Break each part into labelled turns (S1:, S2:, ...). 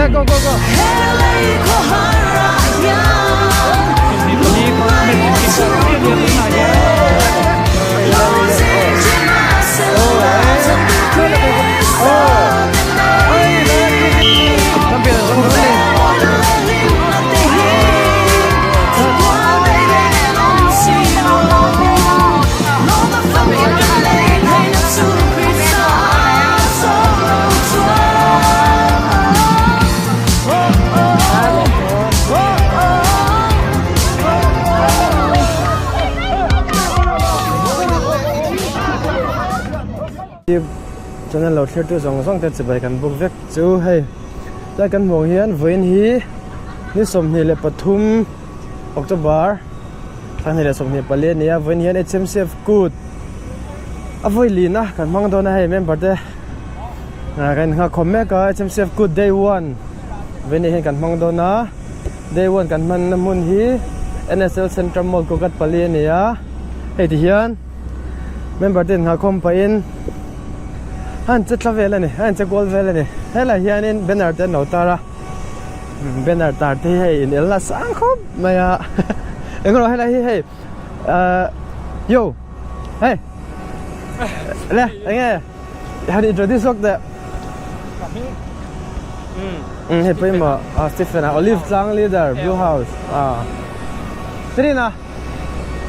S1: Go go go. Channel lo thlir tu zawng zawng te chibai kan buk vek chu hei tlai kan hmuh ang hian vawiin hi ni 23 October 2024 a ni a vawiin hian H_M_C_F kut a vawi lin a kan hmang dawn a hei member te ah kan inghak khawm mek a H_M_C_F kut day one vawiin ah hian kan hmang dawn a day one kan hmanna hmun hi N_S_L Central Mall Kukatpally a ni a hei ti hian. Member te inhah khawm pahin a an che tla vel a ni a an che kual vel a ni helai hianin banner te an lo tar a banner tar te hi hei in elna sang khawp mai a eng erawh helai hi hei ahh yo hei le eng nge han introduce lawk teh umm hei pawimawh ah Stephen a olive tlang leader blue house ah Trina.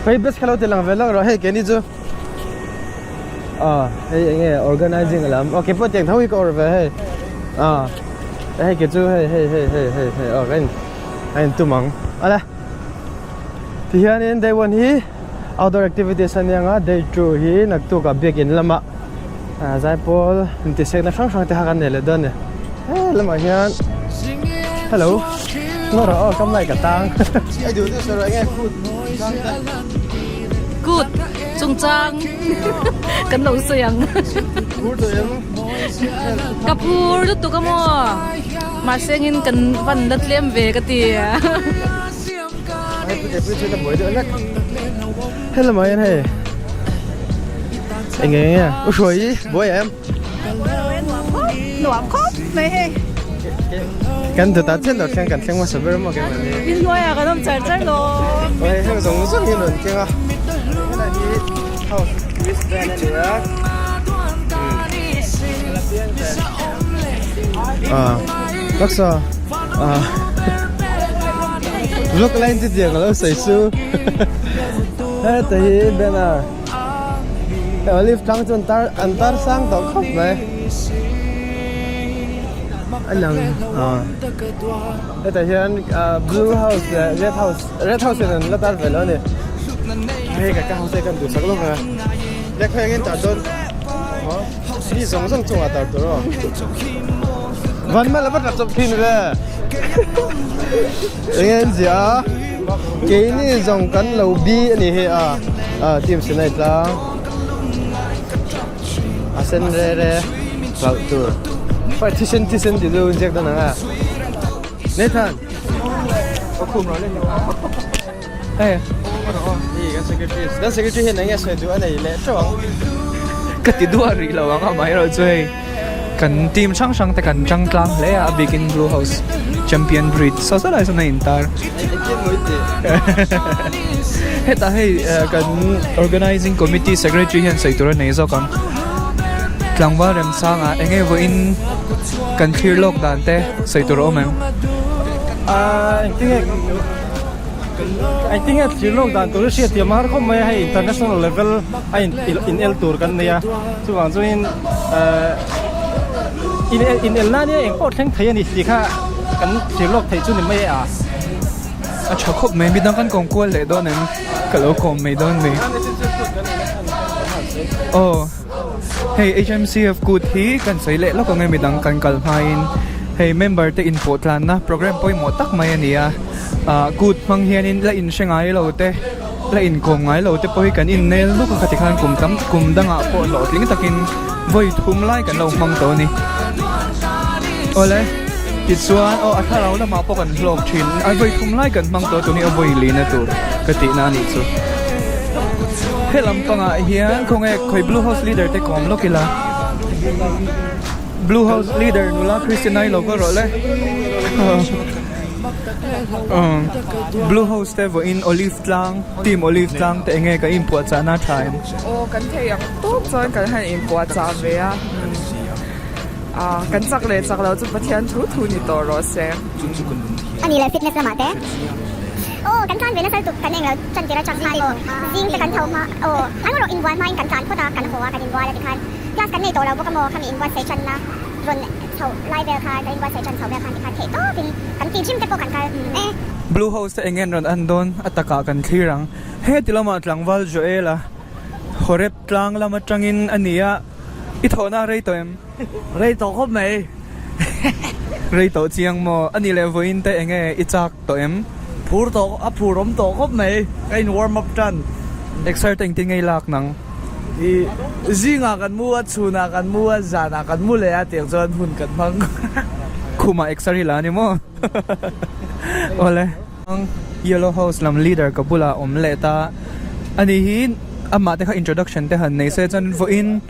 S1: Hei bus kha lo ti lang ve lawk rawh hei keini chu ah hei eng nge organizing a lam okay pawh tiang tho hi ka awrh ve hei ah hei ke chu hei hei hei hei hei hei aw ka in a in tum ang awle tihianin day one hi outdoor activities a nia nga day two hi naktuk ah biakin lamah ah zaipawl intisekna hrang hrang te kha kan nei leh dawn a ni he lamah hian hello. Ngawrh aw kam lai ka tang.
S2: Good chungchang kan lo sawi ang. Ka phur lutuk a maw mahse engin kan van la tlem ve ka ti.
S1: Hello mai an hei. Eng nge nge u hruai i buai em.
S2: Nuam khawp mai hei.
S1: Kan dawtah chian lo thleng kan thleng hmasa ber maw keimah ni.
S2: In hnuaiah kan awm char char lo.
S1: Oi heng zawng zawng hi rawn keng a. Helai hi house wristband a ni a. Ah taksa ah vlog line chu tiang a lo sawi su. Heta hi banner. Olive tlang chu an tar an tar sang tawh khawp mai a lang ah hetah hian ah blue house leh red house red house in an la tar ve lo a ni hei ka ka house te kan duhsak lawk a lek phei angin tar dawn mi zawng zawng chungah tar tur aw van hma la va tla chawp thin ve enge an ziah a keini zawng kan lo bi a ni hi a ah team sinai tlang a sen re re hlauh tur pai thisen thisen tih chu inziak dawn ang a Nathan hei kan secretary kan secretary hian enge sawi duh a nei leh teuh ang
S3: ka ti duah rih lo ang amaherawhchu chu hei kan team hrang hrang te kan tang tlang hle a a bikin blue house champion breed saw saw lai sawn a intar hetah hei kan organizing committee secretary hian sawi tur a nei zawk ang tlangval remsanga eng nge vawiin kan thlir lawk dan te sawi tur a awm em?
S1: I think a thlir lawk dan tur hi hriat thiam a har khawp mai a hei international level a in in el tur kan nei a chuvang chuanin ehh.
S4: In in el na nia eng pawh thleng thei a ni tih kha kan thlir lawk theih chu ni mai a.
S3: A tha khawp mai, midang kan kawm kual leh dawn em? Ka lo kawm mai dawn ni. Aw, hei HMCF kut hi kan sawi leh lawk ang e midang kan kal hmain hei member te inpawh tlanna program pawimawh tak mai a ni a, ah kut hmang hianin la inhre ngai lo te la inkawm ngai lo te pawh hi kan innel lawk a khati khan kum tam kum dangah pawh hlawhtling takin vawi thum lai kan lo hmang tawh a ni. Awle, tichuan aw a thlarau lamah pawh kan hlawk thin a vawi thum lai kan hmang tawh a tuni a vawi lina tur ka tihna a nih chu. He lampangah hian khawnge khawi Blue House leader te kawm lawk ila Blue House leader nula Christina i lo kal rawh le. Blue House te vawiin Olive tlang team Olive tlang te enge ka inpuahchahna tha em?
S5: Aw kan thei ang tawp chuan kan han inpuahchah ve a. Ah, kan chak leh chak lo chu Pathian thu thu ni tawh rawh se.
S6: A ni leh fitness lamah te. Aw, kan tlan ve nasa lutuk kan englo tan tir atang khan aw, zing te kan tho hma aw, an erawh inbual hmain kan tlan phawt a, kan haw a, kan inbual a tikhan class kan nei tawh lo bawk a maw, khami inbuatsaih tanna rawn chho lai vel khan kan inbuatsaih tan chho vel khan tikhan theih tawpin kan ti gym te pawh kan kal e.
S3: Blue House te eng en rawn an dawn a takah kan thlir ang. Heti lamah tlangval Joel a Horeb tlang lam atangin a ni a. I thawhna a rei tawh em?
S7: Rei tawh khawp mai.
S3: Rei tawh chiang maw? A nih leh vawiin te enge i chak tawh em?
S7: Phur tawh, a phur awm tawh khawp mai. Ka in warm up tan.
S3: Exer te engtin nge i lak nang?
S7: I zingah kan mu a, chhunah kan mu a, zanah kan mu leh a tiang chuan hun kan hmang.
S3: Khumah exer hi la a ni maw? Awle. Yellow House lam leader ka bulah awm leh ta a ni hi amah te kha introduction te han nei se chuan vawiin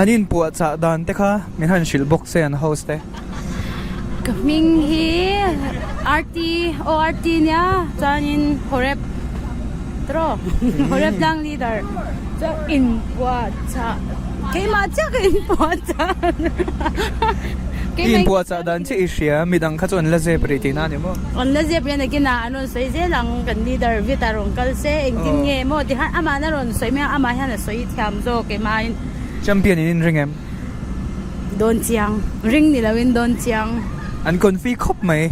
S3: an inpuahchah dan te kha min han hrilh bawk se an host te.
S8: Ka hming hi RT ORT nia chuanin Horeb tawh Horeb tlang leader chuan inpuahchah keimah chiah ka inpuahchah.
S3: I inpuahchah dan chiah i hria, midang kha chu an la zep rih tihna a ni maw?
S8: An la zep rih a nakinah an rawn sawi zel ang, kan leader vit a rawn kal se, engtin nge maw ti khan amahna rawn sawi mai a, amah hian a sawi thiam zawk emain.
S3: Champion in inring em?
S8: Dawn chiang, ring ni loin dawn chiang.
S3: An confi khawp mai.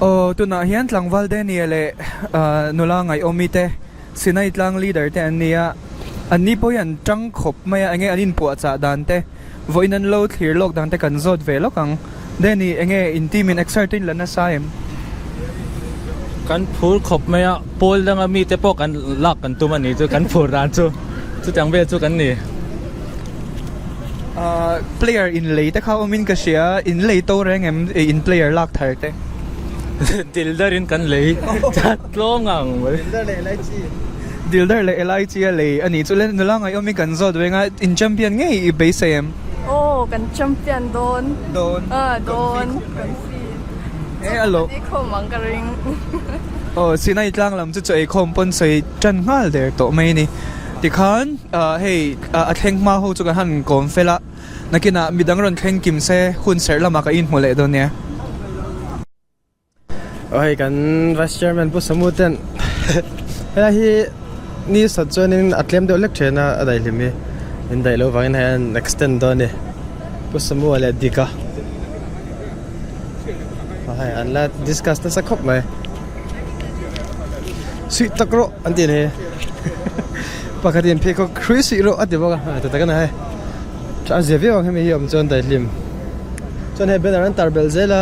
S3: Aw tunah hian tlangval Daniel leh nula Ngaihawmi te Sinai tlang leader te an ni a, an ni pawh hi an tang khawp mai a, enge an inpuahchah dan te, vawiin an lo thlir lawk dan te kan zawt ve lawk ang. Danny, enge in team in exer te in la nasa em?
S9: Kan phur khawp mai a, pawl danga mite pawh kan lak kan tum a ni chu, kan phur dan chu chutiang vel chu kan ni.
S3: Player in lei te kha awmin ka hria, in lei to reng em in player lak thar te?
S9: Dil darin kan lei chat tlawm ngang mai.
S3: Dildar leh Elaichi. Dildar leh Elaichi a lei a nih chu le nula ngaihawmin kan zawt veng a, in champion ngei i beisei em?
S5: Aw kan champion dawn.
S3: Dawn.
S5: Ah dawn. Kan fi.
S3: E alo.
S5: Kan eikhawm ang ka ring.
S3: Aw Sinai tlang lam chu chaw eikhawm pawn sawi tan nghal der tawh mai a ni. Tikhan hei a thleng hma ho chu kan han kawm fel a, nakinah midang rawn thleng kim se hun serh lamah ka inhmu leh dawn nia.
S1: Aw hei kan vice chairman Pu Samu ten helai hi ni sat chuanin a tlem deuh hlek thin a a daihlim hi min daih loh vangin hei an extend dawn a ni Pu Samu a leh Dika hei an la discuss nasa khawp mai. Suih tak rawh an tih ni pakhatin pheikhawk hrui suih rawh a ti bawk a ti tak a ni hei tha a zia viau ang hemi hi awm chuan daihlim chuan hei banner an tar belh zel a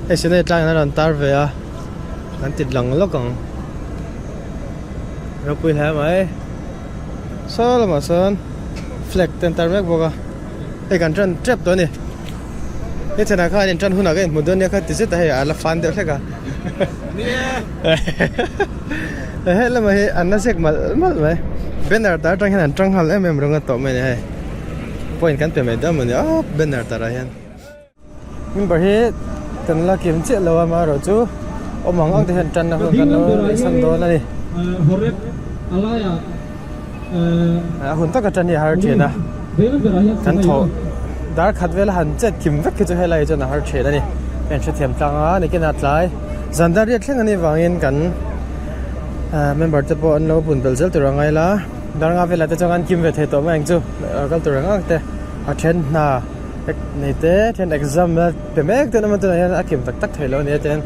S1: hei sinai tlangin an rawn tar ve a an ti lang lawk ang ropui hle mai saw lamah sawn flag te an tar mek bawk a hei kan tan tep tawh a ni. He chhanah khan in tan hunah ka inhmu dawn nia kha ti zet a hei a la fan deuh hlek a he lamah hi an la zek malh malh mai banner tar atang hian an tang nghal em em rawng a tawh mai a ni hei point kan pe mai dawn mawni awp banner tarah hian member hi kan la kim chiah lo a amaherawh chu awm ang ang te hian tan na hun kan lo neihsan dawn a ni a hun taka tan hi a har thin a kan thawh dar khat vel a han chet kim vek hi chu helai hi chuan a har thin a ni ka inhrethiam tlang a nikin a tlai zan dar riat thleng anih vangin kan ah member te pawh an lo bun belh zel tur a ngai la dar nga velah te chuan an kim ve thei tawh mai ang chu kal tur ang ang te. A then hna nei te then exam la pe mek te an awm a tunah hian a kim tak tak thei lo a nia tian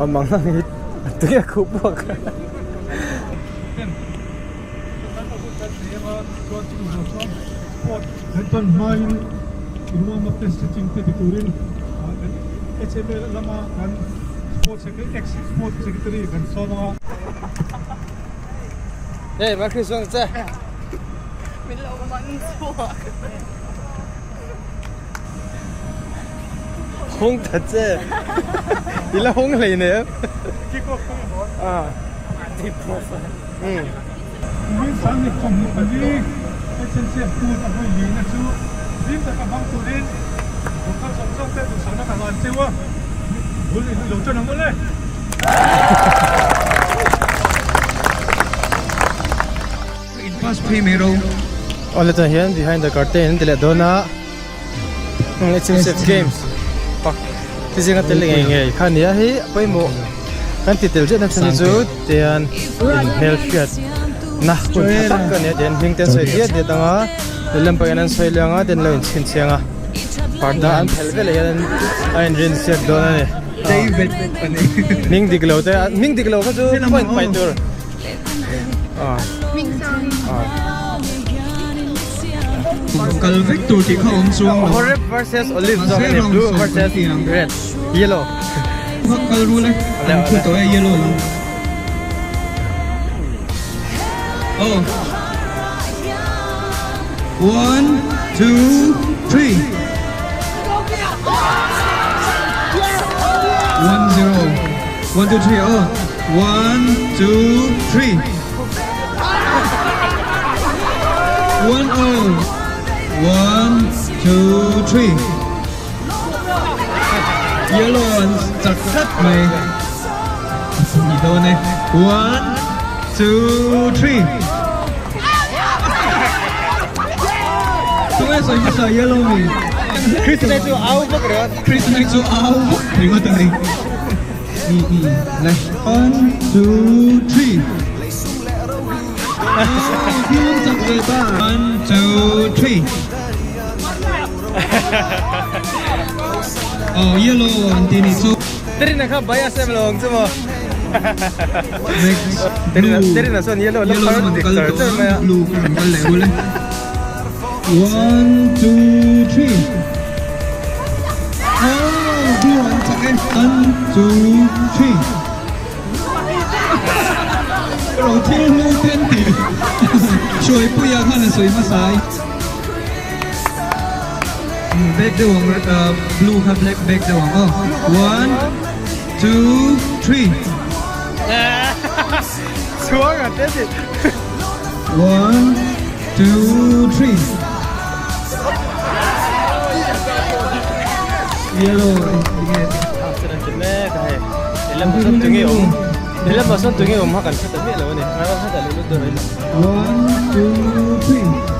S1: awm ang ang hi tui a khuh buak a. Hey, Marcus, che.
S5: Min lo man chhuak.
S1: Hung ta che. I la hung hlei nem.
S10: Kick off ka ni dawn.
S1: Ah.
S10: Kick off. Kumin 2024 HNCF Tour a vawi lihna chu hlim taka hmang turin local zawng zawng te duhsakna ka hlan cheu a, bul i lo ṭan ang awle.
S3: In pass phei mai ro.
S1: Awle chuan hian behind the curtain an ti leh dawn a HNCF Games pak ti zinga tel ngei ngei kha nia hei a pawimawh kan ti tel zet na chhan hi chu tian inhmelhriat na hun tha tak a nia tian hming te an sawi diat diat ang a lehlam pawh hian an sawi leh ang a tian an lo inchhinchhiang a parda an phelh veleh hian a inrinsiak dawn a ni hming dik lo te hming dik lo kha chu point paih tur.
S3: Kal vek tur tih kha awm chuang lo.
S1: Horeb versus olive zawk a ni blue versus red yellow.
S3: Kal rul e an thu tawh e yellow lam. Oh. 1 2 3 1 0 1 2 3 oh 1 2 3 1 oh 1 2 3 Yellow an chak tlat mai a ni dawn e 1 2 3 Tunge sawi hmasa yellow mi
S1: Christmas chu au vak ringawt
S3: Christmas chu au vak ringawt a ni. 1 2 3 1 2 3 Oh yellow an ti ni chu
S1: Terina kha bias em lo ang chu maw
S3: Next
S1: Terina chuan yellow la phar dik char char mai a
S3: Blue kha rawn kal leh ul e 1 2 3 Oh blue an chak e 1 2 3 Ro thil hlu ten tih Hruaipuia khan a sawi hmasa ai Back deuh ang blue kha black back deuh ang aw 1 2 3
S1: Chuang a te ti
S3: 1 2 3 Yellow
S1: mek a hei helam ah sawn tunge awm helam ah sawn tunge awm kha kan hre ta miah lo a ni hetah leh lut dawn a ni
S3: 1 2 3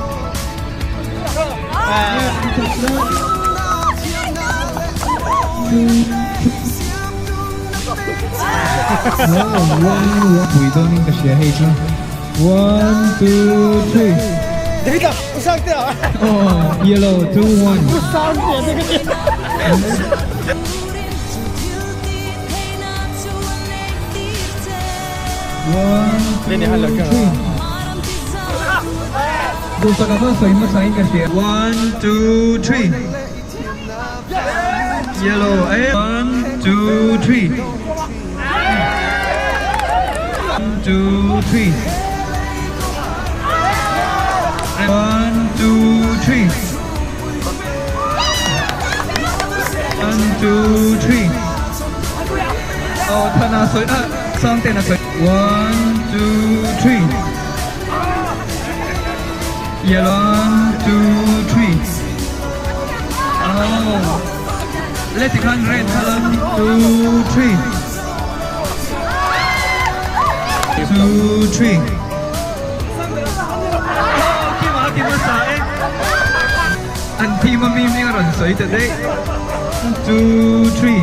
S3: Pui dawnin ka hria hei chu 1 2 3
S1: David ah u sang te ah
S3: Oh yellow 2 1
S1: u sang te te ka ti
S3: 1 2 3 Duhsaka kha sawi hmasa in ka hria 1 2 3 Yellow eh 1 2 3 1 2 3 1 2 3 1 2 3 Aw thana sawi ah sang ten a sawi 1 2 3 Yellow 1 2 3 Aw le tikhan red kha 1 2 3 2 3 Aw kima kima sa e an team a mi hming a rawn sawi ta daih 1 2 3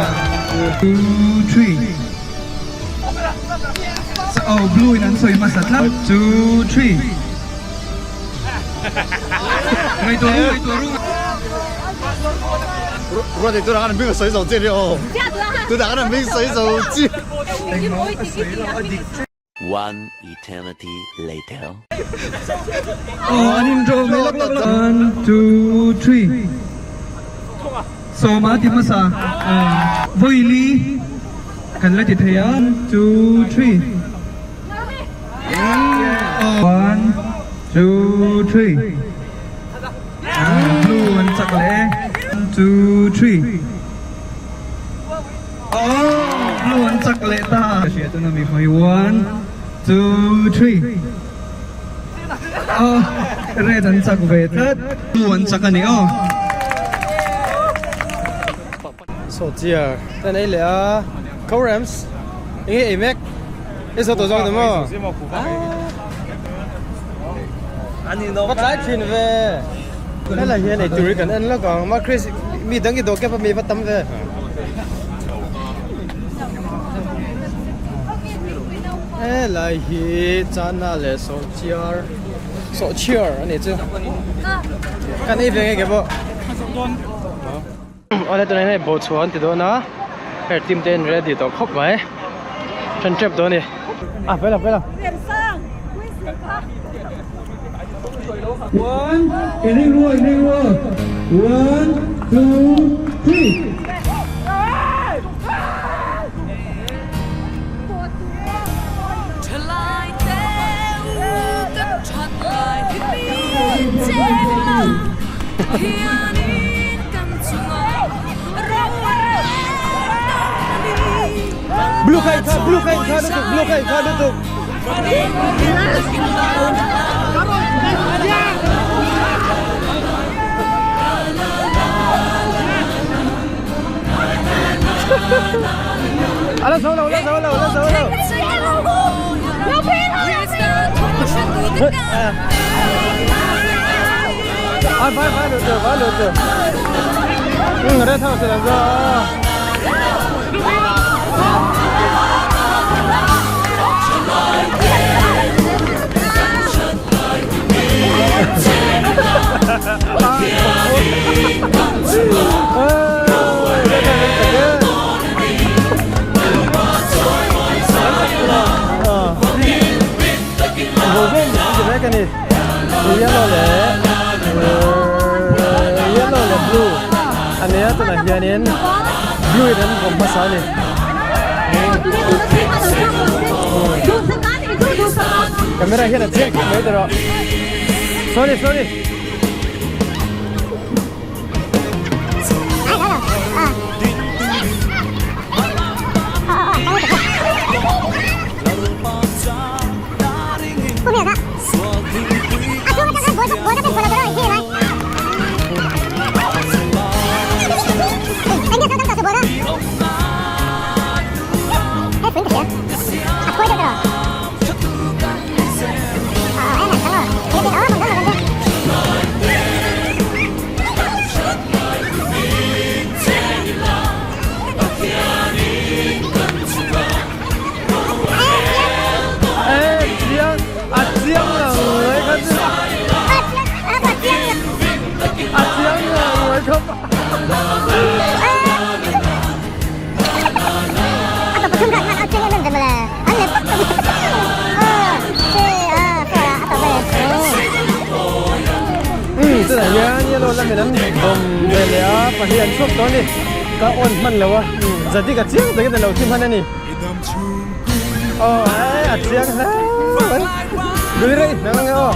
S3: 1 2 3 Oh blue in an sawi hmasa tlat 2 3. Ngaihtuah ru, ngaihtuah ru.
S11: Ruat tunah khan hming a sawi zo chiah nia aw. Tunah khan hming sawi zo chiah.
S3: Engmah a sawi lo a dik chiah.
S12: One eternity later.
S3: Aw an in draw mai lawk lawk lawk. One two three. Sawma ti hmasa. Vawili kan la ti thei a. One two three. One two three. Blue an chak leh e. One two three. Aww blue an chak leh ta. Ka hria tuna mi hawi one two three aw red an chak ve tlat blue an chak ani aw.
S1: Sawhchiar ka nei leh a Korems enge ei mek i zawh tawh zawk ni maw va tlai thin ve helai hian eitur hi kan en lawk ang ma Chris mi dang i dawh kep a mi va tam ve. Helai hi chana leh sawhchiar sawhchiar a nih chu kan ei ve nge ke pawh. Awle tunah hian hei bawhchhuah an ti dawn a hei team te an ready tawh khawp mai then tep dawn a ni a fel a fel a.
S3: One, in ring rual, in ring rual. One, two, three.
S1: Blue kha in kha blue kha in kha lutuk blue kha in kha lutuk. A la zo lo la zo lo la zo lo. A vai vai lo vai lo Ừ, đây thao sẽ làm ra. Yellow leh yellow leh blue a nia tunah hianin blue in an vawm hmasa a ni. Camera hian a chiang khawp mai tawh sorry sorry. Tunah hian yellow lamin an bawm ve leh a pahnih an chhuak tawh a ni ka on hman lo a zadik a chiang takin a lo thi hman a ni aw eh a chiang hle mai lui rei hnang ang e aw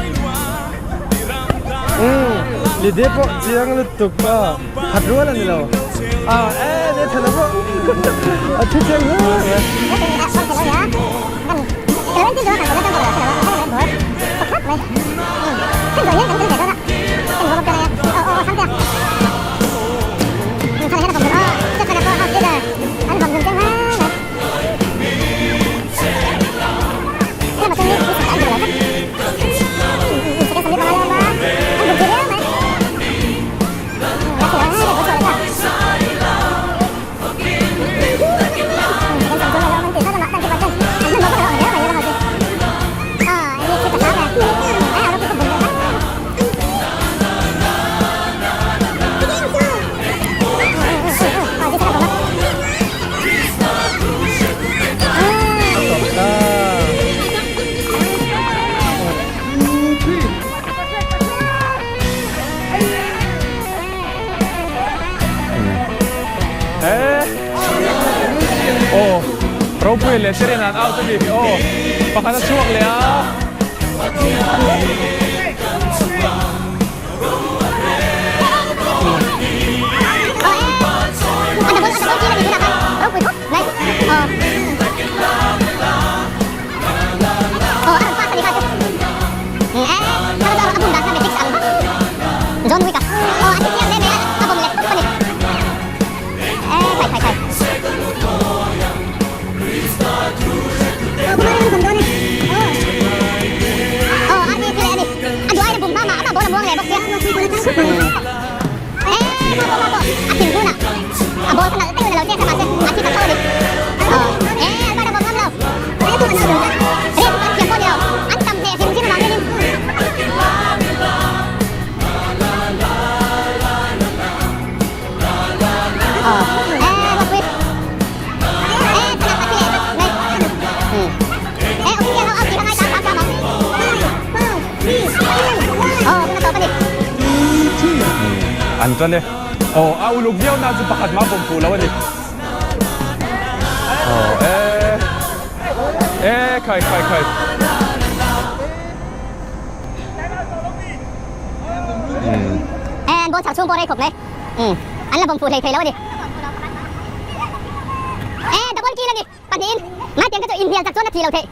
S1: umm lide pawh chiang lutuk a khat rual a ni lo a eh leh tha lo pawh a thi chiang hle mai.
S10: Aw ropui leh te rian an out a ni. Aw pakhat a chhuak leh a. An tan e. Aw a uluk viau na chu pakhat mah pawm fuh lo a ni. Aw e e khai khai khai.
S6: An ball chhak chhung pawh rei khawp mai. An la bawm fuh hlei thei lo a ni. E double kill a ni. Pahnihin Maitiang te chu inhnial chak chuan a thi lo theih.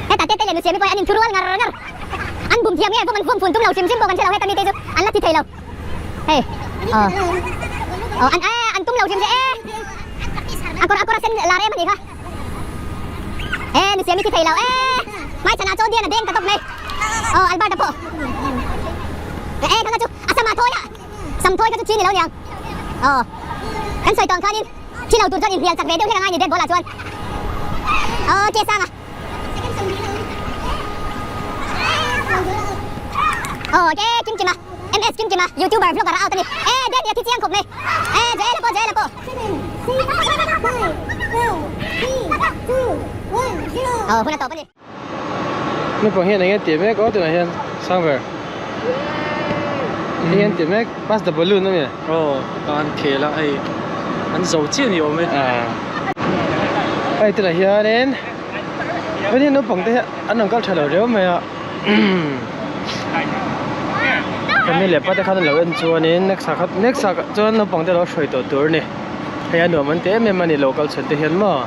S6: Heta Tete leh Nusiami pawh hi an inthu rual ngar ngar. An bum thiam nge bawm an bum fun tum lo hrim hrim pawh kan hre lo heta mite chu an la thi thei lo. Hei aw aw an e an tum lo hrim hrim e a kawr a kawr a sen lar em a nih kha. E Nusiami thi thei lo e Hmaichhanah chaw dian a deng ta tawp mai. Aw Albert-a pawh e kha kha chu a sama thawi a. Sam thawi kha chu chi ni lo niang. Aw. Kan sawi tawng khanin thi lo tur chuan inhnial chak ve deuh hlek a ngai ni dead ball ah chuan. Aw che sang a. Aw ke Kim Kima MS Kim Kima YouTuber vlogger a out a ni. E dead ni a thi chiang khawp mai. E Joel a pawh Joel a pawh. Aw hun a tawp a ni.
S1: Naupang hian eng nge tih mek aw tunah hian Sangber eng nge an tih mek pass the balloon a mi
S4: aw an khel a hei an zo chiah ni awm e
S1: hei tunah hianin hei naupang te hi an rawn kal tha lo riau mai a kan ni leh pa te khan an lo en chuanin next ah kha next ah chuan naupang te lo hruai tawh tur a ni hei a nuam an ti em em a ni lo kal chhuan te hian maw.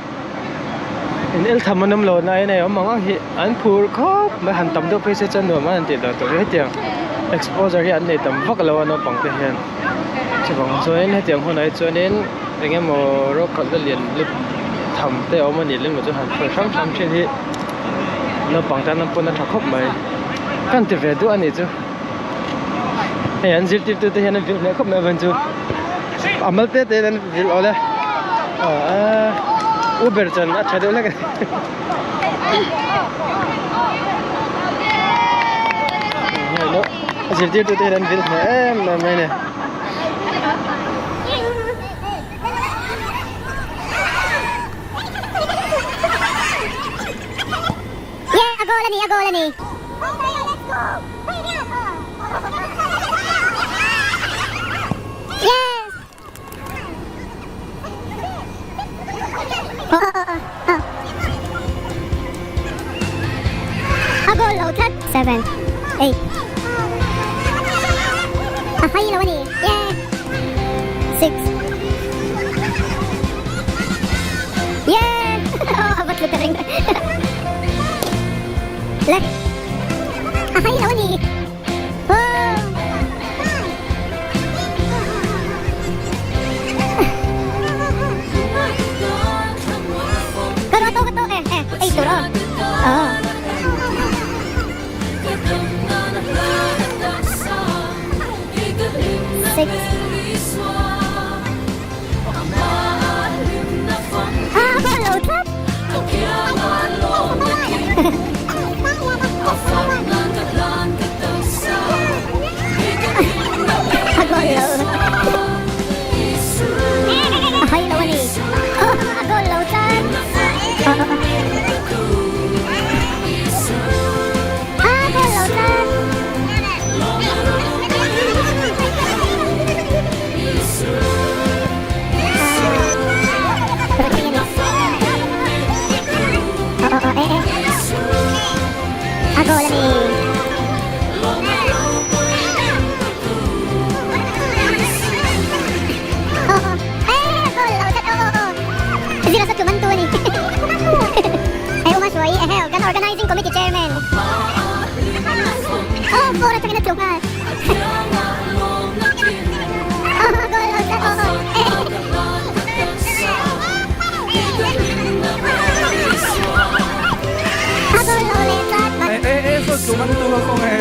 S1: In el tham an awm lo na in a awm ang ang hi an phur khawp mai han tam deuh phei se chuan nuam an han tih dan tur hi hetiang exposure hi an nei tam vak lo a naupang te hian chuvang chuanin hetiang hunah hi chuanin eng emaw rawk khalh na lian lut tham te a awm a nih lem loh chuan han hruai hrang hrang thin hi naupang tan pawn a tha khawp mai ka han ti ve duah a nih chu hei an zirtirtu te hian an vil hneh khawp mai avang chu a mal te te in an vil awl e aaa uber chuan a tha deuh hlek a ni a zirtirtu te hian an vil hneh em em mai a ni.
S6: Yeah, a goal a ni, a goal a ni. Yes! Oh, oh, oh, oh. A goal lo tlat. 7, 8. A hai lo a ni. Yeah! 6. Yeah! Oh, a va tlu ta reng. Le. A hai lo a ni. Oh. Ka ro to ka to eh eh ei tur aw. Oh. 6. Ah, a lo tlat. A goal lo. A hai lo a ni. A goal lo tlat. A goal lo tlat. nghal. Aw goal lo tlat aw aw. A goal lo leh tlat mat.
S3: Eh eh saw tluk an tum a kawng e.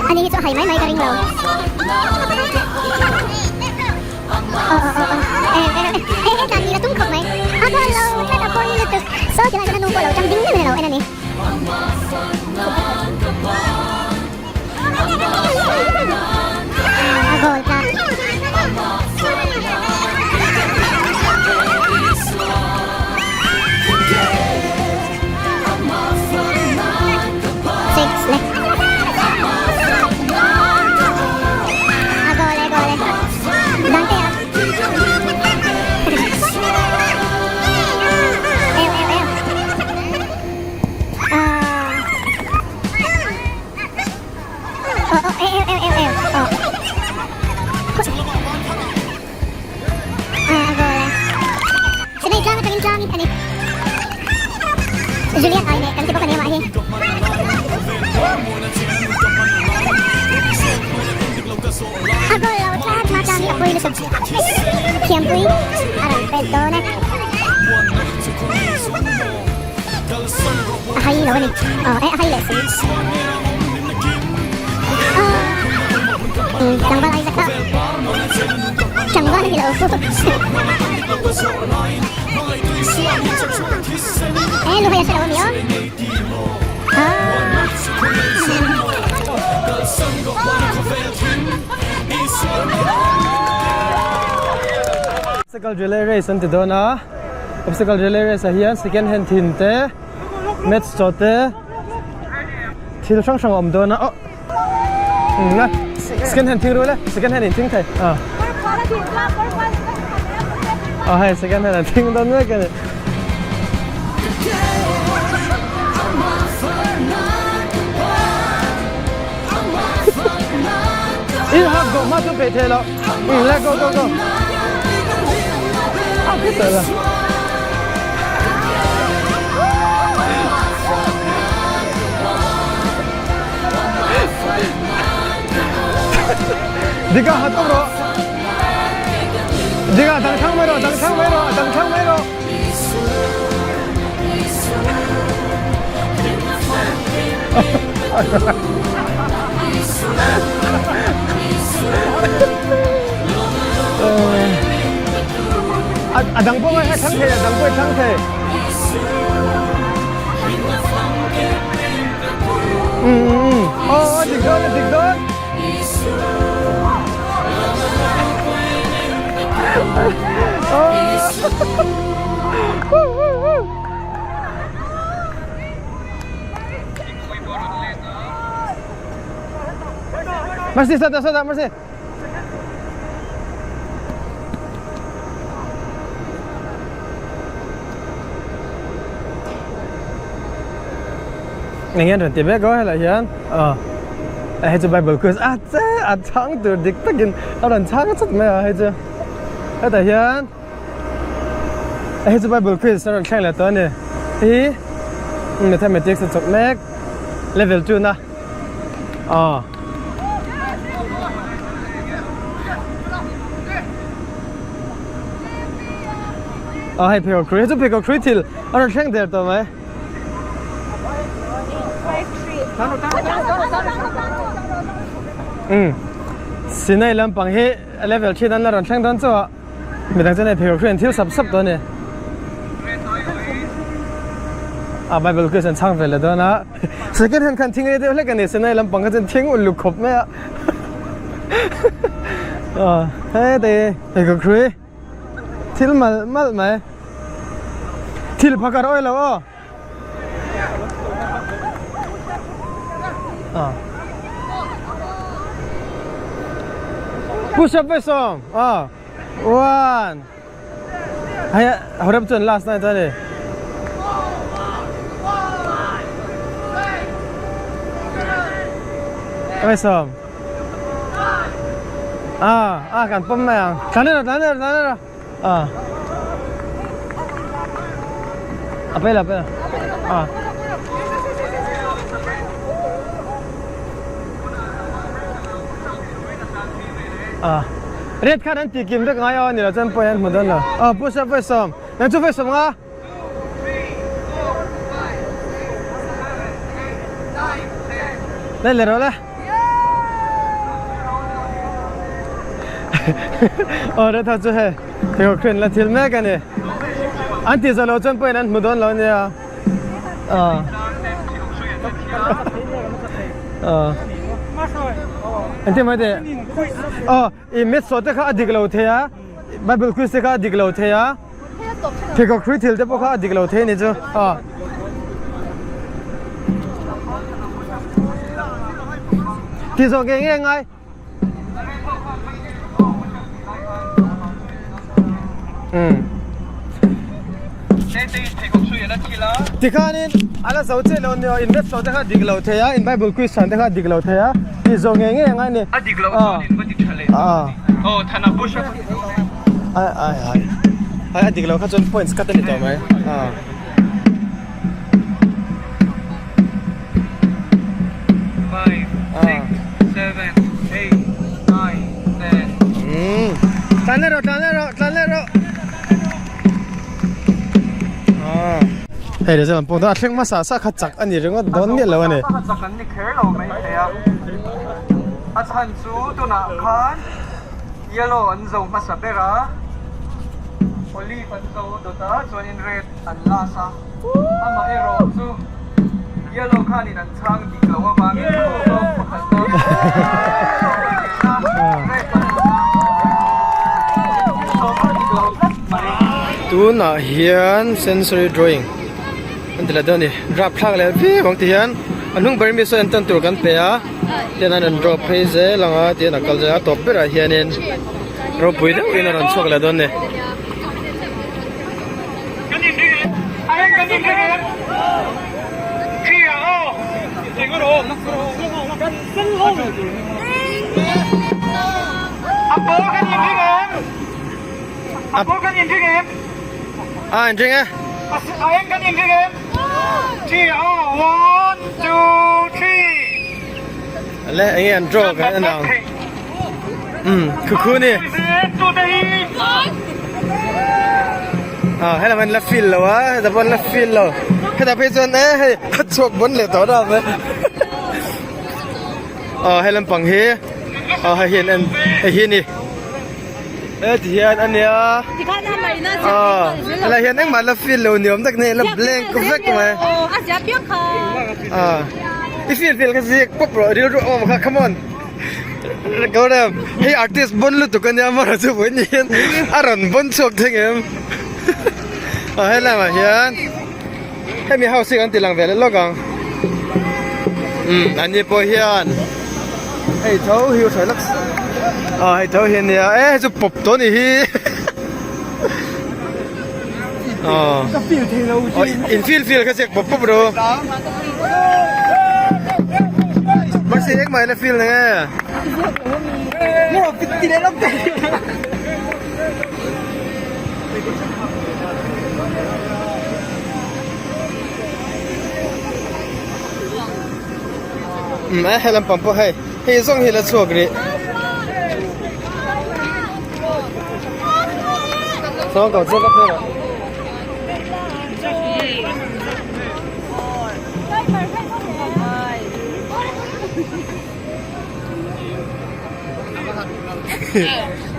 S6: Ani hi chu a hai mai mai ka ring lo. Aw aw aw aw eh eh eh eh tlan ni la tum khawp mai. A goal lo tlat a pawi lutuk. Saw ti lai chuan a nu pawh lo tang ding em em a lo en a ni. A goal tlat. Six le. A goal e goal e. Dante a. Eu eu eu. Ah. Oh oh eu eu eu eu. Oh. Ah, a goal e. Sinai tlang atangin tlangin a ni. Julian ai neh kan ti bawk a ni amah hi. A goal lo tlat hma tlang hi a pui lutuk. Thiampui a rawn pet dawn e. A hai lo a ni. Aw e a hai leh si. Aw tlangval Isaac a. Tlangval a ni lo. Eh lu hai a hre lo a mi aw. Ah.
S1: Obstacle relay race an ti dawn a, obstacle relay race ah hian second hand thin te maths chaw te thil hrang hrang a awm dawn a aw la second hand thing rual e second hand in thing thei ah aw hei second hand an thing dawn mek a ni. I hak zawh hma chu peih thei loh le go go go a khut la. Dika hat tawk rawh. Dika dang thlang mai rawh dang thlang mai rawh dang thlang mai rawh. A dang pawh a thlang thei a dang pawh a thlang thei. Aw a dik dawn a dik dawn. Mercy sawtah sawtah mercy. Eng hian rawn ti vek aw helai hian aw hei chu bible quiz a che a chhang tur dik takin a rawn chhang chawt mai a hei chu hetah hian hei chu bible quiz a rawn thleng leh tawh a ni hei hi mathematics a chawp mek level 2 na aw. Aw hei pheikhawk hrui hei chu pheikhawk hrui thil a rawn thleng der tawh mai. Umm Sinai lampang hi level thin an la rawn thleng dawn chauh a midang chuan hei pheikhawk hrui an thil sap sap tawh a ni. A bible quiz an chhang ve leh dawn a second hand khan thing rei deuh hlek a ni Sinai lampang kha chuan thing uluk khawp mai a aw heti pheikhawk hrui thil malh malh mai. Thil phakar awi lo aw. Ah. Push up vai sawm. Ah. One. Hei horep chuan last night ani. Vai sawm. Ah, ah kan pawm mai ang. Tlan rawh, tlan rawh, tlan rawh. Ah. A paih lo, a paih lo. Ah. Ah. Red khan an tih kim vek ngai aw ni lo chuan pawi an hmu dawn lo. Ah, push up vawi sawm. Nang chu vawi sawm nga. Leh leh rawh le. Aw red ho chu hei pheikhawk hrin la thil mek a ni. An tih zawh loh chuan pawhin an hmu dawn lo nia. Ah. Ah. Engtin mai teh? Aw i maths te kha a dik lo thei a, bible quiz te kha a dik lo thei a. Pheikhawk hrui thil te pawh kha a dik lo thei a ni chu a. Ti zawh nge nge ngai. Umm. Tikhanin a la zo chiah lo nia in website te kha a dik lo thei a in bible quiz chhan te kha a dik lo thei a ti zawh nge nge ngai a ni.
S3: A dik loh chuan in va dik tha leh dawn a ni. Aw Thana push up.
S1: Ai ai ai ai a dik lo kha chuan points cut a ni tawh mai ah. Tlan leh rawh tlan leh rawh tlan leh rawh ah hei result an pawh dawn a thleng hmasa sa kha chak a ni ringawt dawn miah lo a ni.
S3: A zawh chak an ni kher lo mai thei a a chhan chu tunah khan. Yellow an zo hmasa ber a, olive an zo dawt a, chuanin red an last a, amaherawh chu yellow khanin an chhang dik loh avangin pawh pakhat a red an a dik lo tlat mai.
S1: Tunah hian sensory drawing an ti leh dawn a ni, rapthlak leh viau ang ti hian a hnung ber mi saw en tawn tur kan pe a. Tian an rawn draw phei zel ang a tian a kal zel a tawp berah hianin ropui deuhin a rawn chhuak leh dawn a ni. A inring e. Le enge an draw kan en ang. Um khu khu ni. Ah helam an la feel lo a heta pawh an la feel lo. Heta phei chuan e hei a chhuak bawn leh tawh dam e. Ah helam pang hi ah hei hian en hei hi ni. He ti hian a nia aw helai hian engmah la feel lo ni awm tak nei la blank vek mai aw i feel feel kha ziak pawp rawh rilru awm kha come on Gaurav hei artist bon lutuk a nia maw chu vawiin ni hian a rawn bon chhuak theng em aw helai ah hian hemi house hi kan ti lang ve leh lawk ang umm an ni pawh hian hei tho hi u thawi lawk aw hei tho hi ania e hei chu pawp tawh anih hi aw in feel feel kha chiak pawp pawp ru mahse engmah ila feel nang e. Umm a he lampang pawh hei hei zawng hi la chhuak rih saw kau chu ka phei rawh.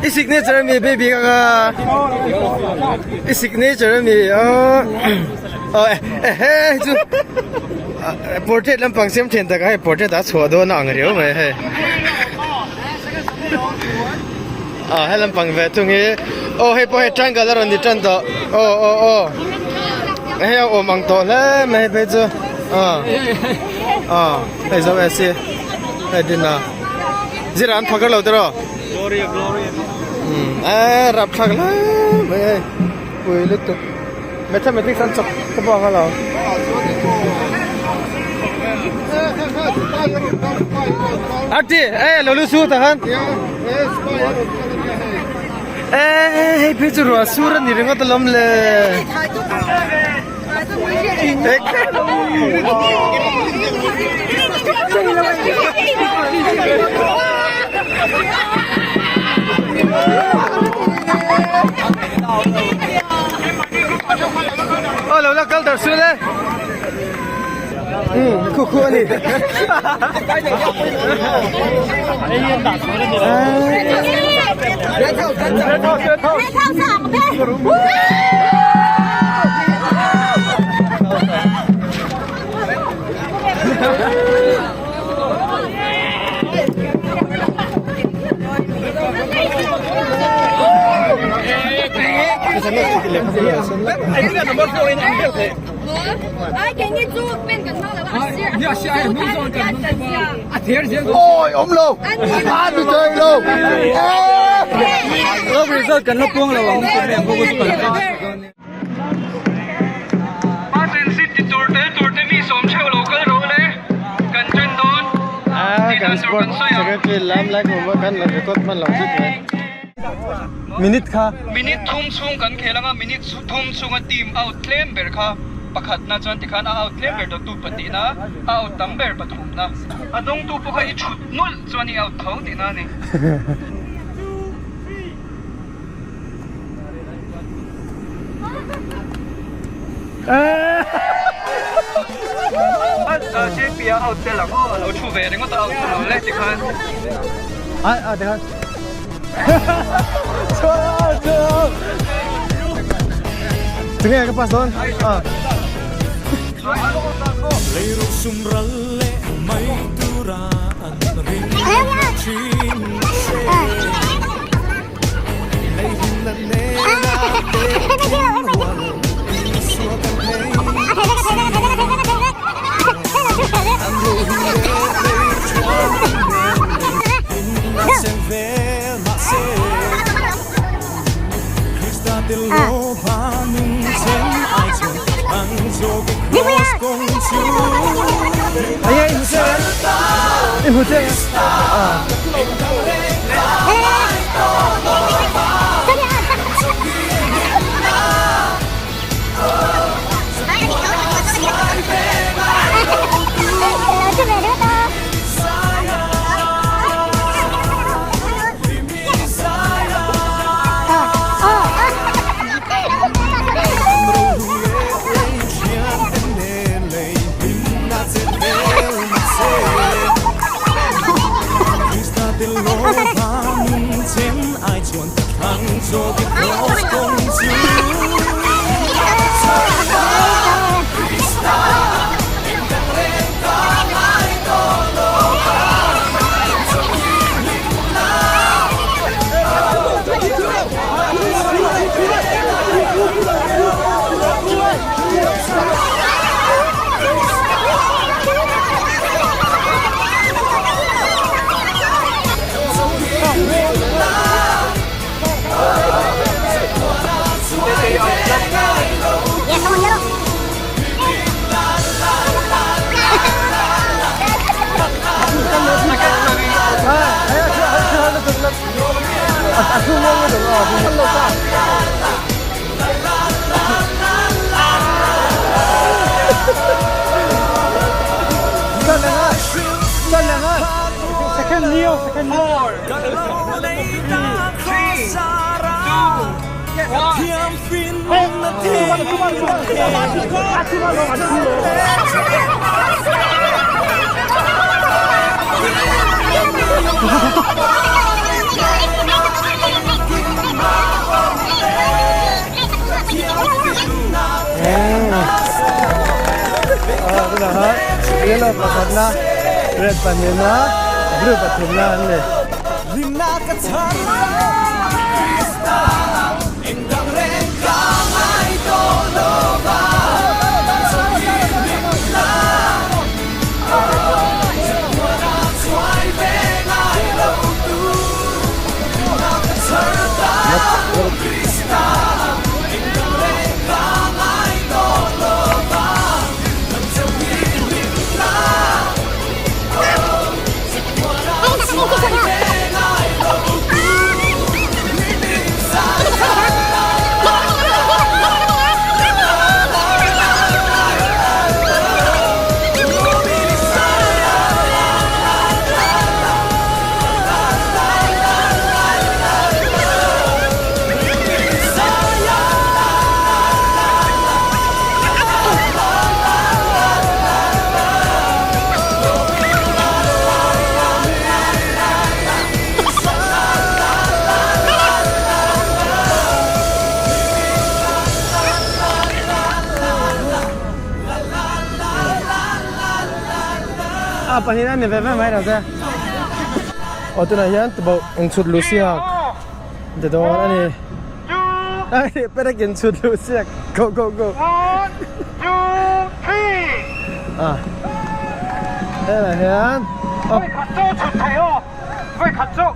S1: I signature ami baby ka ka i signature ami aw ehe chu portrait lampang siam then tak a hei portrait a chhuah dawn a ang riau mai hei ah he lampang ve thung hi aw hei pawh hei triangle a rawn ni tan tawh aw aw aw. Hei a awm ang tawh hle mai hei phei chu ah ah hei zo e si hei din a zira an phakar lo tiraw
S3: Glory glory
S1: um e rapthlak hle mai hei pui lutuk mathematics an chawk te pawh ang alawm. Arti e lo lu su ta khan e hei phei chu ruah sur a ni ringawt alawm le. Aw lo la kal dar su le. Um khu khu ani.
S11: Ôi, ôm luôn. À, tôi chơi luôn.
S3: Result kan la puang lo ang
S1: Kan sport secretary lam lai hmu kan la record hman lo zet mai. Minute kha.
S3: Minute thum chhung kan khel anga minute thum chhunga team out tlem ber kha pakhatna chuan tikhan a out tlem ber dawttu pahnihna a out tam ber pathumna a dawngtu pawh kha i thut nulh chuan i out tho tihna a ni. JP a out tel ang aw a lo thu ve ringawt a out lo le tikhan.
S1: Ai a tikhan. Chhuak chhuak. Tinge ka pass dawn? Ah. Yellow pakhatna, red pahnihna, blue pathumna an ni. A pahnihna ni ve ve mai lo che. Aw tunah hian tubauh inchhut luh siak an ti dawn a ni. Ai perek inchhut luh siak go go go. A helai hian a vawikhat theuh.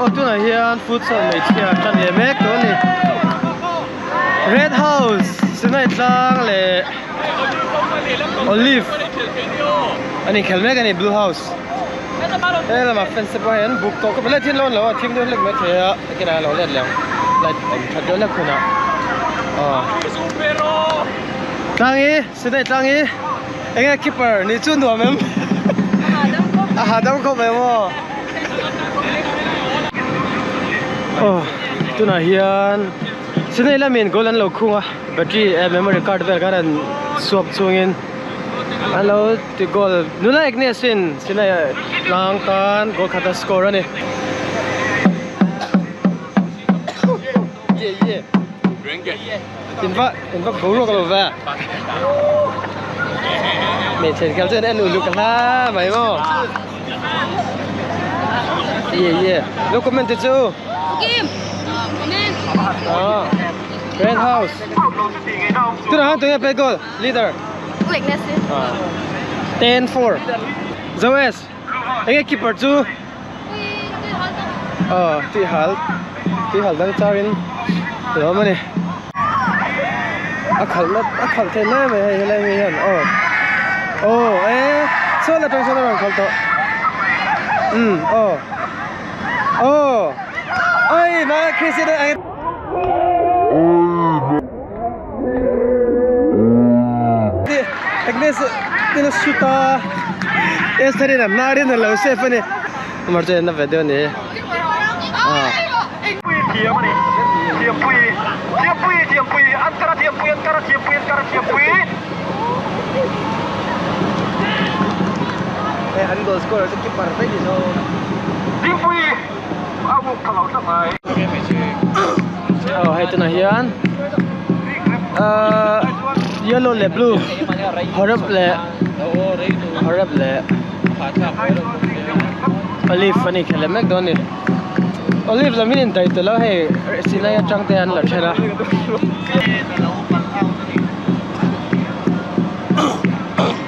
S1: Aw tunah hian futsal hmeichhia tan leh mek tawh a ni red house sinai tlang leh olive an inkhel mek a ni blue house he lamah fans te pawh hei an buk tawh khawp a light hi an lo on lo a thim deuh hlek mai thei a nakinah a lo let leh ang light awm that deuh hlek hunah aw tlang hi sinai tlang hi enge keeper nih chu nuam em a hahdam khawp em aw. Aw tunah hian Chennai lamin goal an lo khung a battery eh memory card vel khan an swap chungin an lo ti goal nula Agnes in Chennai tlang tan goal khat a score a ni. In va in va boruak lo ve hmeichhe inkhel chuan en uluk hla mai maw ye ye lo comment te chu ah red house tunah khan tunge play goal leader ah 10 4 zoes enge keeper chu Aw tui hal tui hal dang char in a awm a ni a khalh na a khalh thei mai mai hei helai mi hian aw aw e saw la tang sawn a rawn khalh tawh umm aw aw ai mahse Christian a. Agnes tin a shoot a Esther in a hnar in a lo save a ni amar chuan en na ve deuh a ni ah. Hei an goal scorer chu keeper vek ni zo. Aw hei tunah hian ahh yellow leh blue horep leh horep leh olive an inkhel leh mek dawn a ni olive lam hi an indaih tel a hei silai atang te an la then a.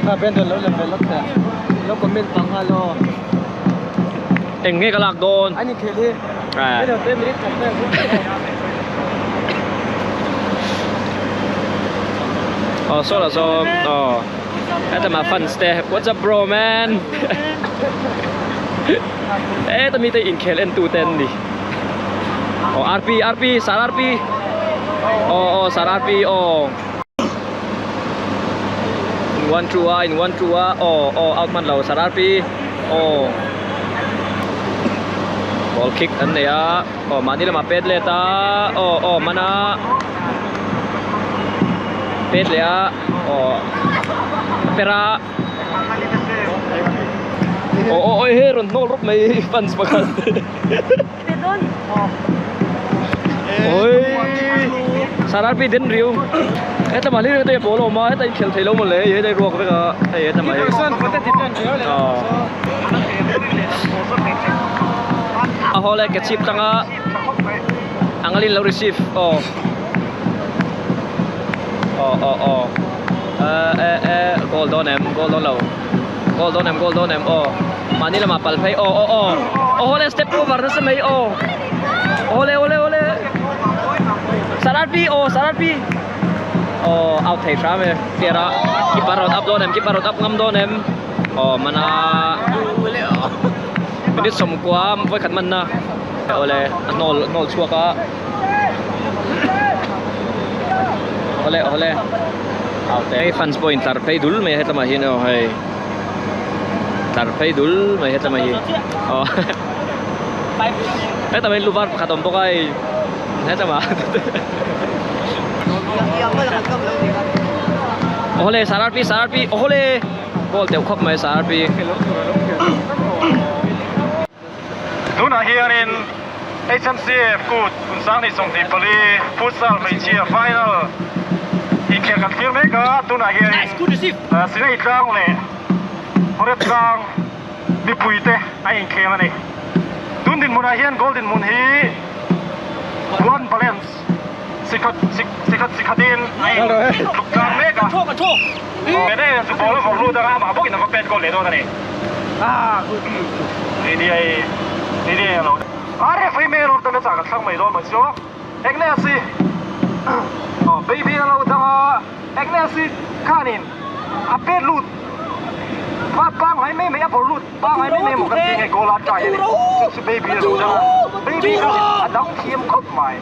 S1: Kha Brandon lo lem ve lawk teh lo comment pah nghal aw.
S13: Eng nge ka lak dawn?
S1: An inkhel hi hello te minute khat vel hun tawh.
S13: Aw saw lah saw aw heta mah fans te what's up bro man heta mite inkhel en tu te an ni aw RP RP sir RP aw aw sir RP aw in one two a in one two a aw aw out hman lo sir RP. Aw ball kick an nei a aw mahni lamah pet let a aw aw man a pet leh a aw a per a aw aw aw he rawn hnawk rawp mai fans pakhat Oi Sarapi den riu heta mahni ringawt te ball a awm a heta inkhel thei lo mawle hei heta ruak vek a hei heta mai a haw le ke chhip tang a angalin lo receive aw aw aw aw eh eh goal dawn em goal dawn lo. Goal dawn em goal dawn em aw mahni lamah pal phei aw aw aw aw hawle step over nasa mai aw awle awle awle Sararpi aw Sararpi aw out thei hram e clear a keeper rawn up dawn em keeper rawn up ngam dawn em aw mana minute sawmkua vawikhat manna awle a hnawl hnawl chhuak a. Awle awle hei fans pawh in tlar phei dul mai a hetlama hian aw hei tlar phei dul mai hetlama hi aw hetah hian lu var pakhat a awm bawk a hei hetlama awle sararpi sararpi awle goal teuh khawp mai sararpi.
S10: Tunah hianin HMCF Kut Phunsanghnih 24 Futsal Hmeichhia Final inkhel kan thlir mek a, tunah hianin Sinai tlang leh Horeb tlang mipuite a inkhel a ni. Tun dinhmunah hian goal dinhmun hi one balance sikhat sikhat sikhatin a intluk tlang mek a. Mene chu ball a vawrh lut anga amah bawkin a va pet goal leh dawn a ni. Ni ni a lo a referee man of the match ah kan thlang mai dawn mai chu Agnes hi aw baby a lo dang a Agnes hi khanin a pet lut va pangngai mai mai a vawrh lut pangngai mai mai maw kan tih nge goal a try a ni chu chu baby a lo dang a baby khanin a dang thiam khawp mai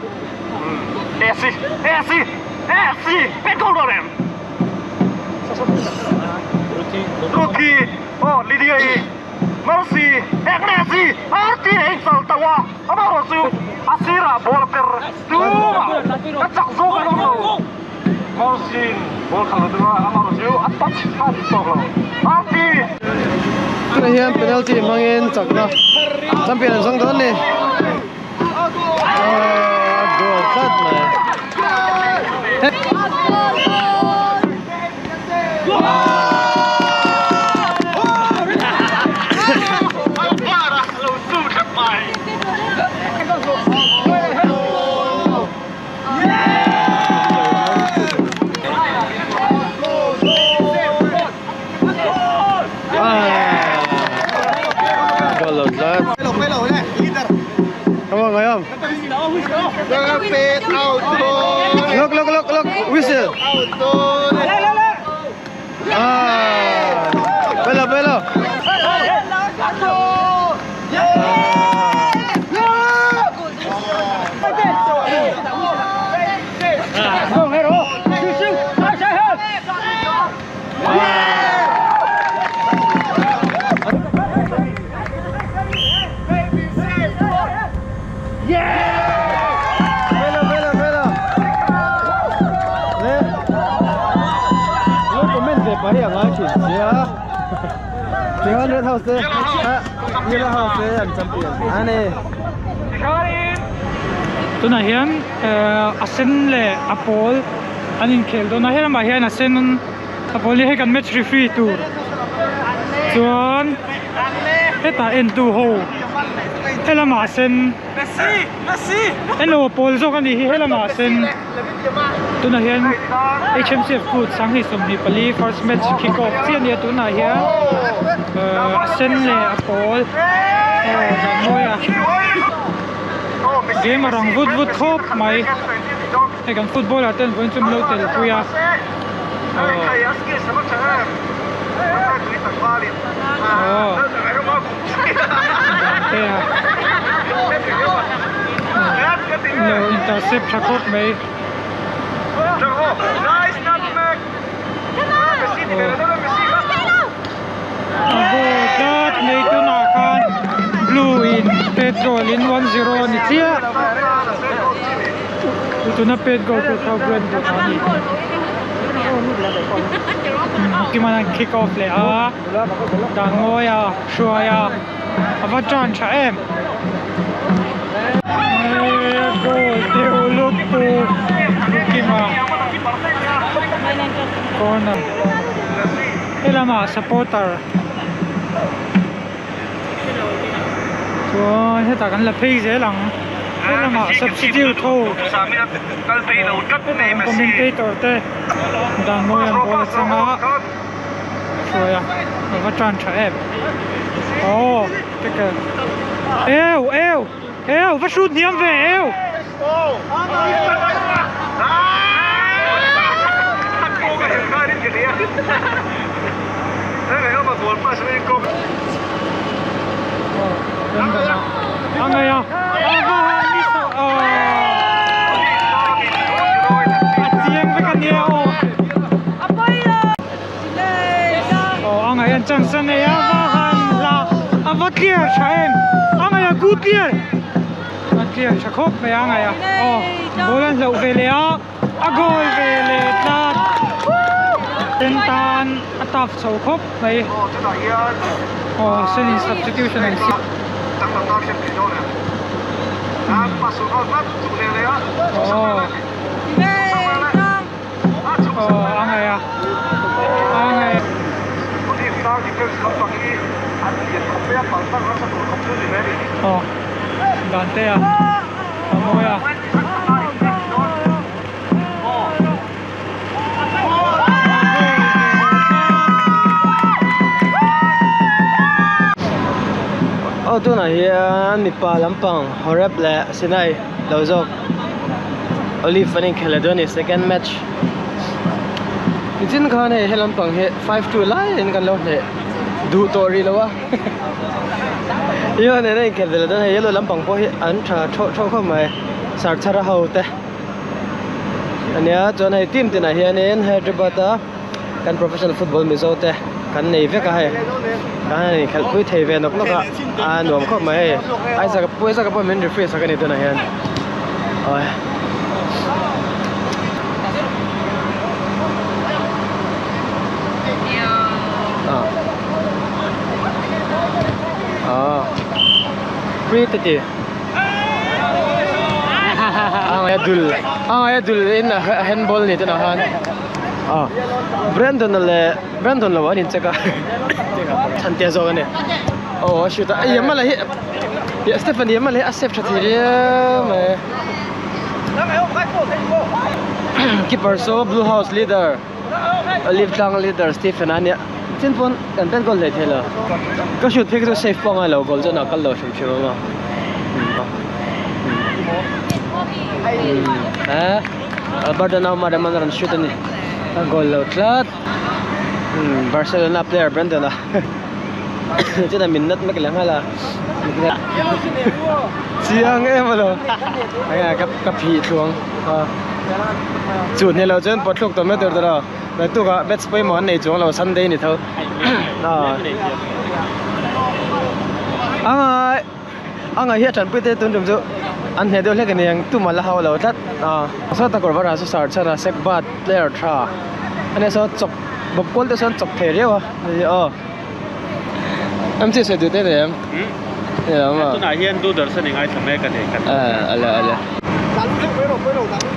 S10: Esi Esi Esi pet goal dawn em. Ruthi aw Lydia i Mercy Agnes i Arti leh in chal tauh a amaherawh chu a sirah ball a per tumah a chak zawk an awm lo Mercy in ball khalh lo tum a amaherawh chu a touch kha a dik tawk lo Arti
S1: Tunah hian penalty hmangin chakna champion an zawng dawn a ni. A goal tlat mai. Goal lo tlat. Come on, Ngayam. Look, look, look, look. Whistle. Ah. Bella, bella. Tikhan Red House te Yellow House te an champion a ni.
S10: Tunah hian a sen leh a pawl an inkhel dawn a, helamah hian a sen a pawl hi hei kan match referee tur chuan hetah entu ho helamah a sen Hello a pawl zawk a nih hi helamah a sen tunah hian HMCF kut 2024 first match kick off chiah a ni a tunah hian ahh a sen leh a pawl aw dan mawi a game a rang vut vut khawp mai hei kan footballer ten vawiin chu min lo tel pui a aw aw. Lo intercept tha khawp mai. A ball tlat mai tunah khan blue in pet goal in 1-0 a ni chiah. Tuna pet goal tur kha Brandon a ni. Kiman an kick off leh a. Dan ngawi a hruai a a va tan tha em goal deuh lut tur Kima corner helamah supporter chuan hetah kan la phei zel ang helamah substitute ho commentator te dan mawi an ball a chang a. Hruai a a va tan tha em aw tackle eu eu eu va shoot hniam ve eu a ngaih a a va han ni saw aw a chiang vek a nia aw. Aw a ngaih an chance a nei a va han hla a va clear tha em a ngaih a good clear a clear tha khawp mai a ngaih a aw ball an hloh ve leh a a goal ve leh tlat ten tan a tough chho khawp mai aw sen in substitution an siam aw. Aw a ngaih a a ngaih aw dan te a a mawi a.
S1: Aw tunah hian mipa lampang Horeb leh Sinai lo zawk. Olive an inkhel leh dawn a ni second match nichin khan hei he lampang hi 5-2 laiin kan lo hneh duh tawh rih lo a yellow nen a inkhel ve leh dawn a hei yellow lampang pawh hi an tha thawh thawh khawp mai sarthara ho te ania chuan hei team tinah hianin Hyderabad a. Kan professional football Mizo te kan nei vek a hei kan han inkhelh pui thei ve nawk nawk a a nuam khawp mai hei Isaac pu Isaac pawh min referee sak a ni tunah hian awi. Ah free te ti a ngaia dul a ngaia dul in a handball ni tunah khan. Ah Brandon leh Brandon lo an in check a chhan te zawk a ni aw a shoot a ei mala hi Stephen hi mala hi a save tha thei riau mai keeper saw blue house leader olive tlang leader Stephen a nia chin pawn kan pen goal hlei thei lo ka shoot phei chu safe pawh a ngai lo goal chuan a kal lo hrim hrim ang a eh. Alberto Nauma ram an rawn shoot a ni a goal lo tlat umm Barcelona player Brandon a chutah min nat mek leh nghal a chiang em alo enge ka ka phih thluang a chu hne lo chuan pawt thluk tawh mai tur tawh lo naktuk ah match pawimawh an nei chuang lo Sunday ni tho a angai. A ngaih hi a tanpui te tun tum chu an hneh deuh hlek a ni ang tum a la hau lo tlat a sawta kawr var ah saw sar chhan a sek bat player tha a nia saw chawk bawp kual te sawn chawk thei riau a ni aw. MC sawi duh te nei em? Nei lo maw?
S14: Tunah hian Doordarshan i ngaithla mek a ni kan.
S1: Ale ale.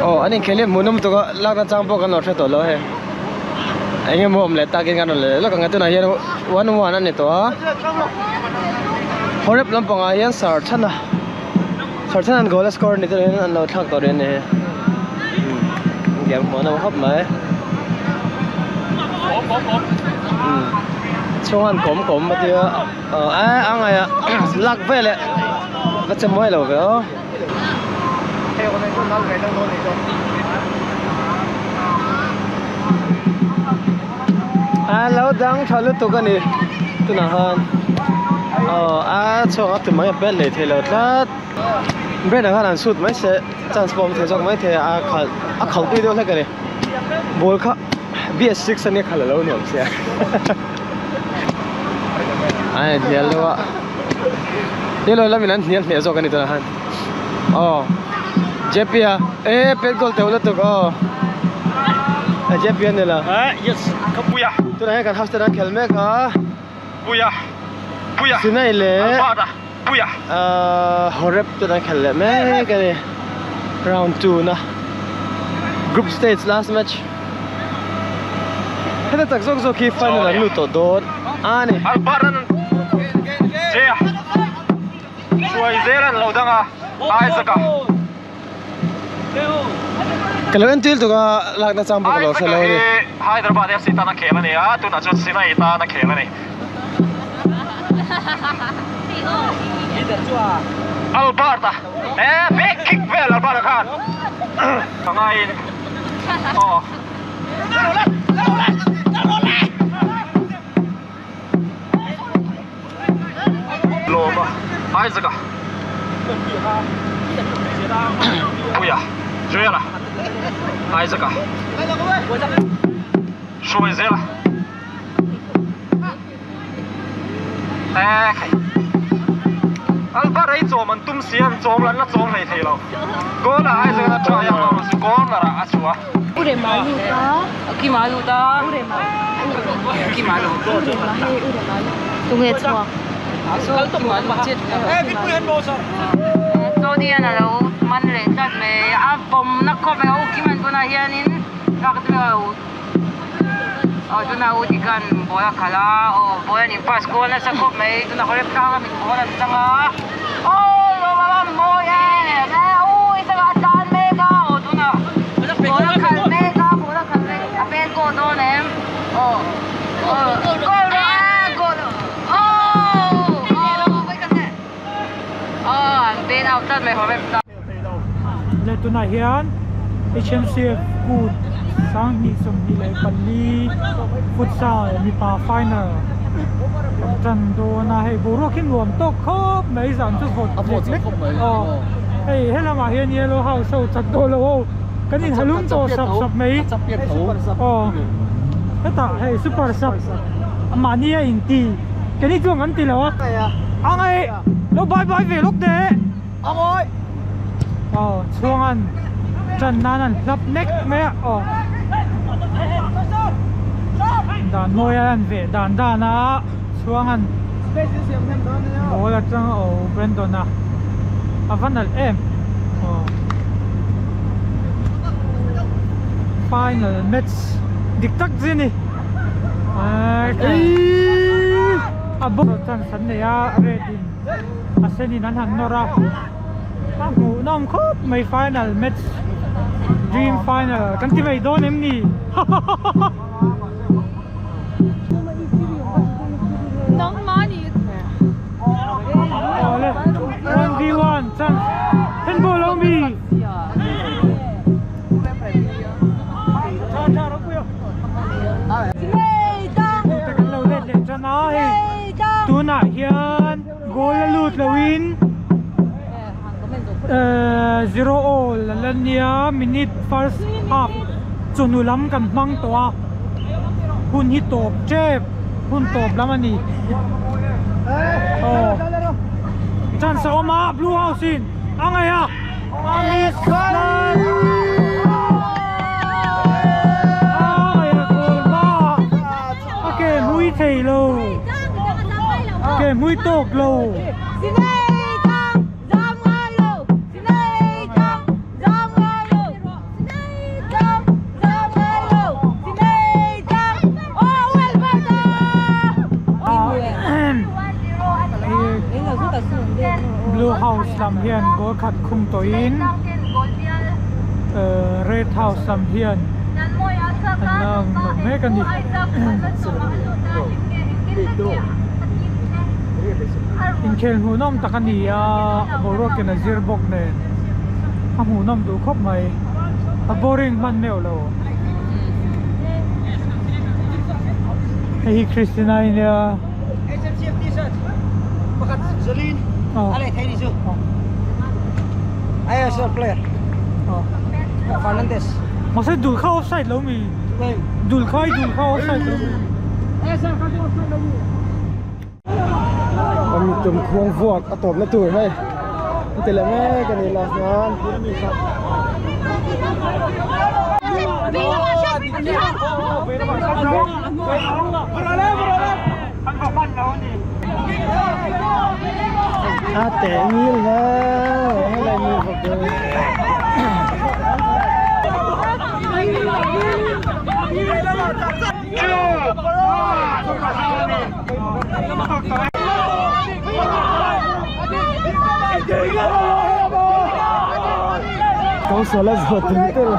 S1: Aw an inkhel hi hmuhnawm tuk a lakna chang pawh kan lo hre tawh lo hei. Eng emaw awm leh takin kan rawn leh lawk ang a tunah hian 1-1 a ni tawh a. Horep lampangah hian Sarthana Sarthana'n goal a score ni te hian an lo thlak tawh rih a ni hei. Game hmuhnawm khawp mai. Chhunga an kawm kawm a tia a a ngaih a lak vel eh va che mawi lo ve aw. A lo dang tha lutuk a ni tunah khan aw a chhuak a tumah hi a bet leh thei lo tlat Brand ah khan an shoot mai se chance pawh a awm thei zawk mai thei a a khalh a khalh tui deuh hlek a ni ball kha BS6 ania khalh alo nuam sia a inhnial deuh a yellow lamin an hnial hneh zawk a ni tunah khan aw JP a e pet goal teuh lutuk aw JP a ni lo tunah hian kan house ten an khel mek a. Sinai leh Horeb ten an khelh leh mek a ni round 2 na group stage last match heta tak zawk zawk hi final an lut tawh dawn a ni. Ka lo entir tuk a lakna chang pawh ka lo hre lo a ni.
S14: Hyderabad FC tan a khel a ni a, tunah chuan Sinai tan a khel a ni. Albert-a e back kick vel Albert-a khan ka ngaiin aw. Lawma Isaac-a Puia Joel-a Isaac-a Hruaizela Ekhai Albert-a hi chawm an tum si a an chawm lan la chawm hlei thei lo Goal-ah Isaac-a a try a corner-ah a chhuah a.
S2: Tunge chhuak Tony-an a lo man leh tlat mai a pawmna khawp mai a ukim an bunah hianin truck te aw tunah u Dikan ball a khalh a aw ball an in pass kual nasa khawp mai tunah khaw tlang a min ball an chang a aw lawm a mawi em e ui changah a tlan mek a aw tunah ball a khalh mek a ball a khalh mek a pen goal dawn em aw goal goal goal aw aw an pen out tlat mai haw rep ta.
S10: Le tunah hian HMCF kut 2024 futsal mipa final kan tan dawn a hei boruak hi nuam tawk khawp mai zan chu vawt lek lek aw hei helamah hian yellow house ho chak dawn lo ho kan inhalum tawh sap sap mai aw hetah hei super sap mahni a inti keini chuan kan ti lo a a ngaih lo bye bye ve lawk teh. Aw chhuangan tan nan an hlap nek mai a aw dan mawi a lan ve dan dan a chhuangan ball atang aw Brandon a a va nalh em aw final match dik tak chi a ni a ball chance an nei a red in. A senin an han nawr a, a hmuhnawm khawp mai final match dream final kan ti mai dawn em ni hahahaha. Awle 1v1 chance handball lo mi. Tute kan lo let leh tan a hei tunah hian goal a lut loin ehh zero all a la nia minute first half chawhnu lam kan hmang tawh a hun hi tawp tep hun tawp lam a ni aw chance a awm a blue house in a ngaih a. A ke hlui thei lo. Ke hmui tawk lo. Blue House lam hian goal khat khung tawhin Red House lam hian an la nawm mek a ni. Inkhel hmuhnawm tak a ni a, boruak in a zir bawk nen a hmuhnawm duh khawp mai, a boring hman meuh lo. Hei hi Christina i nia. Mahse dul kha offside lo mi? Dul kha i dul kha offside lo mi?
S1: Kan tum khuang vuak a tawp na tur hei an ti leh mek a ni last nan. A teh ngil hle helai mi bawk chu. Kau suala zawh tel tel.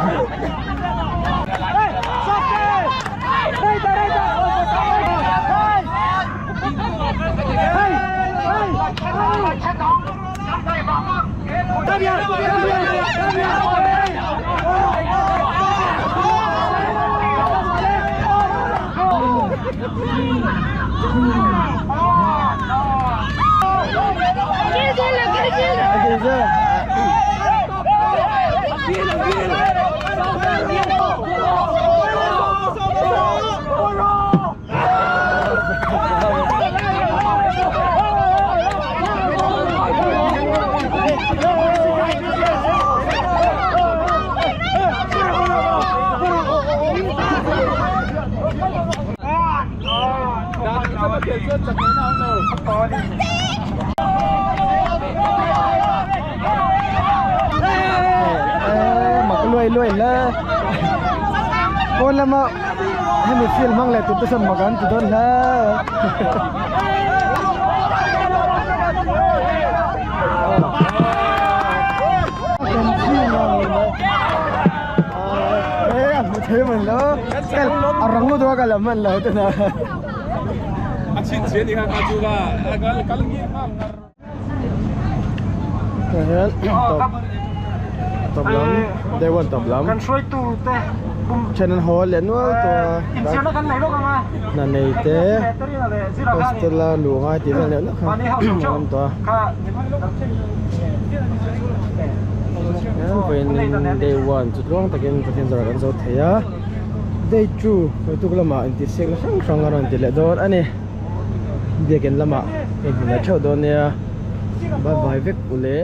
S1: Mak luai luai hle pawn lama hemi field hmang leh tur te chuan mak an ti dawn hle. A rang lutuk a ka la hman lo te na.
S9: A chin chian ni kha kha chu ka kal ngir nghal ngar.
S1: Tah hian tawp tawp lam day one tawp lam
S14: Kan hruaitu te
S1: then an haw leh nual tawh a hna nei te hostel a luh ngai tih vel neuh neuh kha a awm tawh a hian vawiin day one chu tluang takin Pathian zawrah kan zo thei a day two hawituk lamah intihsiakna hrang hrang a rawn ti leh dawn a ni. Biakin lamah ka inhmu leh theuh dawn nia bye bye vek ule.